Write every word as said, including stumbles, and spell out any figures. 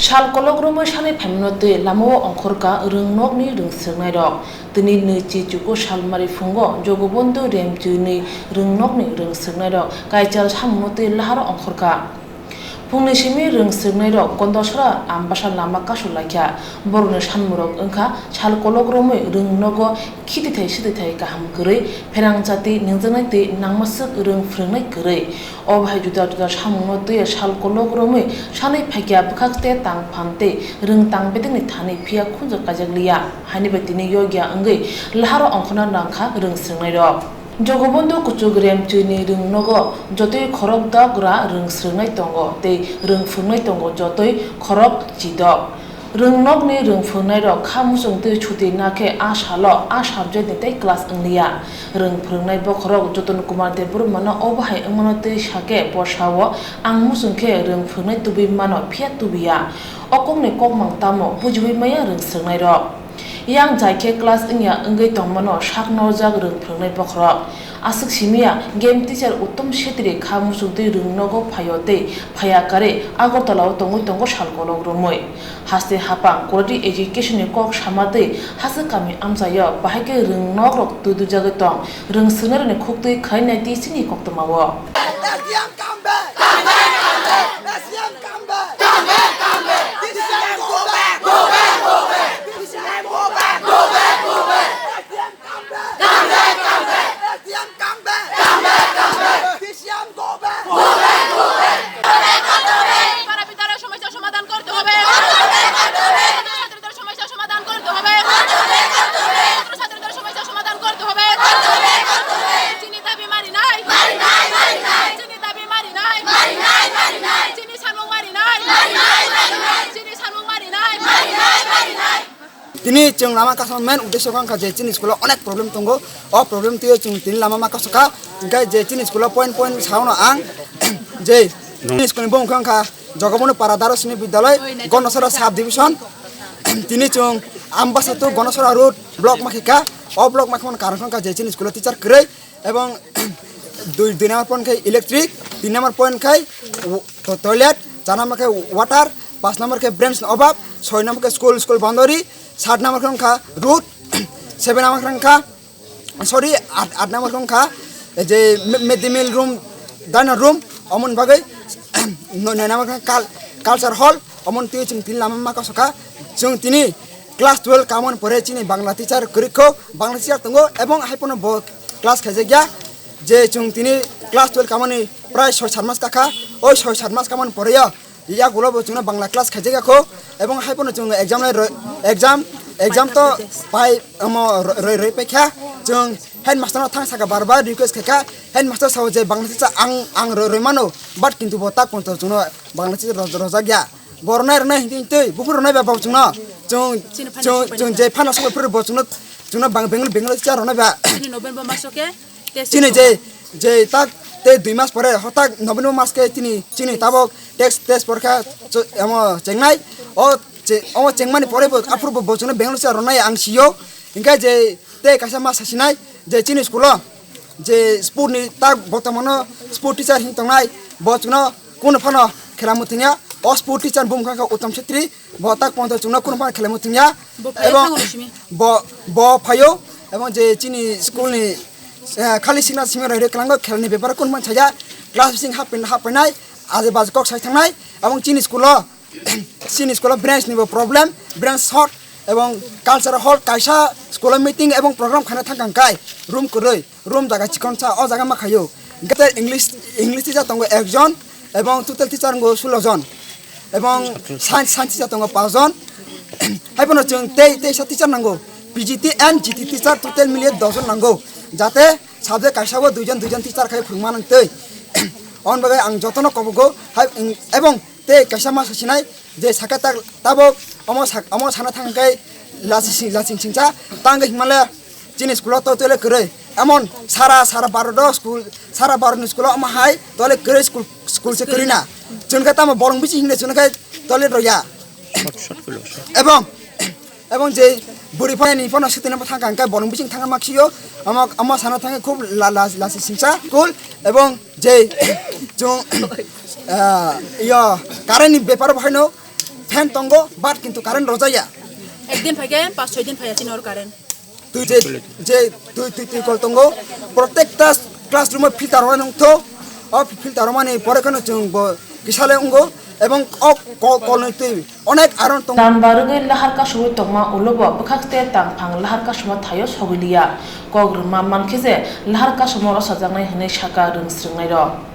Sal kolok romwi sanwi phaimano twi lamao ongkhorkha rwngnokni rwngswrwngnairok. Tini nwichi chuku salmari phungo Jogobondhu Remchwini rwngnokni rwngswrwngnairok kaichal samungno twi laharo ongkhorkha. Phungni simi rwngswrwngnairok Gondasora Ambasa lama kasulaikha. Borokni sanmurok wngkha sal kolok romwi rwngnogo khitithai swtwithai kaham kwrwi, pherang jati ningjaknai tei nangmaswk rwng phrwngnai kwrwi. O bahai juda juda samungno twiwi sal kolok romwi sanwi phaikha bwkhak tei tang phan tei rwng tang bedekni thani phiya khunju kaijak liya. Haini bai tini yogya wngwi laharo ongkhorna nangkha rwngswrwngnairok. Jogobondhu kuchuk Remchwini rwngnogo jotoi khorok dok ra rwngswrwngnai tongo tei rwng phrwngnai tongo jotoi khorok chidok. Rwngnokni rwng phrwngnairok kha muchung twi chuti na khe a salo a subject ni tei class wngliya. Rwng phrwngnai bokhorok Joton Kumar Debbarmano obo hai wngmano twi sa khe, bwsao ang muchung khe rwng phrwngnai tubui mano, phiya tubuya. O kokni kokmang tamo bujiui maya rwng swrwngnairok. Yang jai khe class wngya wngwi tongmano sak norjak rwng phrwngnai bokhorok. Aswk simiya game teacher Uttom Setri kha muchungtwi rwng nogo phaio tei phaiya karwi Agartala o tongwi tongo sal kolok romwi. Haste hapang quality education ni kok sama twi haswk kami amchaio bahai khe rwng nok rok twi dujagwi tong, rwng swrwngnairokni khuktwi khlai nai di chini koktwmao. পাড়া বিদ্যালয়ের সমস্যা সমাধান করতে হবে। ছাত্রদের সমস্যা সমাধান করতে হবে। ছাত্রছাত্রীদের সমস্যা সমাধান করতে হবে। চিনি দাবি মারি নাই। চিনি দাবি মারি নাই। চিনি সামু মারি নাই। চিনি সামু মারি নাই। Tini chwng lama kasam main uddesho wngkha je chini school o onek problem tongo. O problem twiwi chwng tini lama ma kasukha. Hwnkhe je chini school o point point saono ang je chini school ni bumung khe wngkha Jogobondhu Para Daro Simi Bidyalay, Gondasora Sub Division. Tini chwng Ambasa to Gondasora Road block ma khika. O block ma khimani karon wngkha je chini school o teacher kwrwi. Ebong dui, dui number point khai electric, tin number point khai w-, to-, toilet, char number khai water, panch number khai branch ni obab, soi number khai school, school boundary, sat number khai wngkha road, seven number khai wngkha, sorry, at, at number khai wngkha je mid, mid day meal room, dinner room, omoni bagwi noi, noi number khai kal-, culture hall, omoni twi chwng tini lama ma kasukha, chwng tini class twelve kamon pore chini Bangla teacher kwrwi kho, Bangla teacher tongo, ebong hai pono bo class khaijakya, je chwng tini class twelve kamani prai soi sat mas kakha, oi soi sat mas kamani pore yo, yagulo bo chwngno Bangla class khaijakya kho, ebong hai pono chwng exam lai roi, exam, exam to pai omo roi, roi, roi paikha, chwng headmaster no thang saka bar bar request khaikha, headmaster sao je Bangla teacher ang, ang roi, roi mano, but kintu bo tak pono chwngno Bangla teacher roj-, rojakya. Bo rwnai rwnai hinwi twi buphuru rwnai ba bo chwngno. Chwng, chini phano chwng, sokbai chwng nokha. Je phano sokbai phuru bo chwngno, chwngno bang-, Bengal, Bengal cha rwnai ba. Chini November maso khe test chini tongo. Je, je tak tei dui mas pore hotak November mas khe chini, chini tabok test, test porikha ch-, amo chengnai. O che-, o chengmani pore bo aphuru bo, bo chwngno Bengal cha rwnai ang sio. Hingkhe je tei kaisa ma sasinai je chini school o je sport ni tak botomano sport teacher hin tongnai, bo chwngno kunu phano khela muthungya. O sport teacher bumung kha Uttom Setri, bo tak ponto chwngno kunu phano khela muthungya. Bo phai ebong thango simi. Bo, bo phaio, ebong je chini school ni, eh, khali singna simi roi roi kwlango, khelani bepar kunu phano saya, class bising hap, hap painai, aje baje kok sai thangnai, ebong chini school o chini school o branch ni bo problem, branch short, ebong cultural hall kaisa school o meeting ebong program khana thang kang kai, room kwrwi, room jaga chikonsa, o jaga ma khaio. Hingkhe English, English teacher tongo ekjon, ebong total teacher wngo sulo jon, ebong science, science teacher tongo paanch jon. Haiphano chwng tei, tei sa teacher nango, P G T and G T teacher total miliye dos jon nango, jate subject kaisa o duijon, duijon teacher khai phwrwngma nang twi. On bagwi ang jotono kobogo, hai, ebong tei kaisa ma sasinai je sakhe tak tabok omo sak-, omo sana thang khe lasing sing-, lasing singsa tang khe himale chini school o to tole kwrwi emon sara, sara Bharat o school, sara Bharat ni school o omo hai tole kwrwi school, school se kwrwi na. Chwng khe tamo bolong bisi himle chwng khe tole roya. Ebong Ebong je bwrwi phano ni phano swtwino thang kha, hwnkhe bolong bising thangma sio, omo, omo sana thangwi khub la-, la-, lasi singsa cool, ebong je chwng, ah, yo, current ni beparo bo haino fan tongo, but kintu current rwjakya. Ekdin phaikhe pas choi din phaiya chini oro current. Twi je, je twi, twi, twi kol tongo, protekta classroom o filter rwmani wngtho, o filter rwmani pore kheno chwng bo kisale wngo, ebong o ko-, kolni twi onek aron tongo. Dam barwgwi lahar kasugwi tongma ulo bo bwkhak tei tangphang lahar kasuma thaio sogwi liya. Kok rwma mankhe je lahar kasuma rosajaknai hwnwi sakha rwng swrwngnairok.